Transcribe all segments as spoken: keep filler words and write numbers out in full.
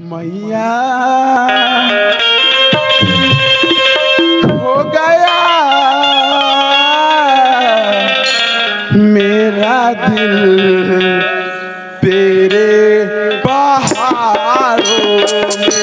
मैया खो गया मेरा दिल तेरे पहाड़ों में।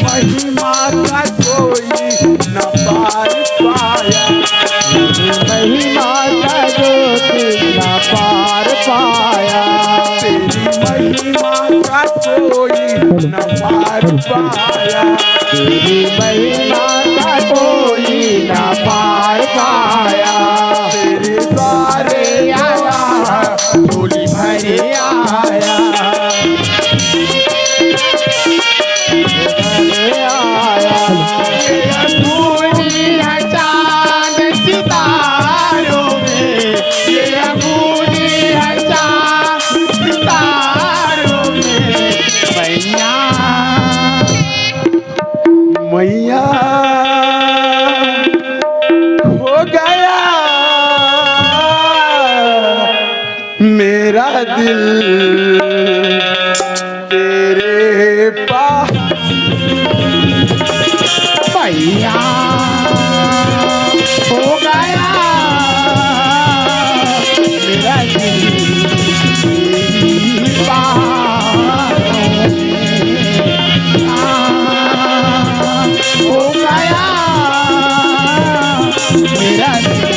महिमा का कोई न पार पाया, महिमा का जो कोई न पार पाया, तेरी महिमा का कोई न पार पाया, तेरी महिमा का कोई न पार पाया, तेरे द्वारे आया, झोली भरे आया। मैया खो गया मेरा दिल तेरे पास। मैया हो गया मेरा दिल तेरे पास। हो गया मेरा दिल।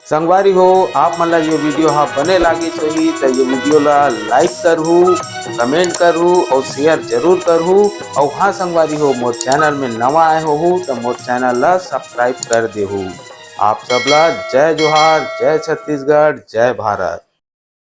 संगवारी हो, आप मन ला ये video हा बने लागिस होही, त ये video ला like करहू, comment करहू और share जरूर करहू। और हाँ संगवारी हो, मोर channel में नवा आए होहू, त मोर channel ला subscribe कर देहू। आप सब ला जय जोहार, जय छत्तीसगढ़, जय भारत।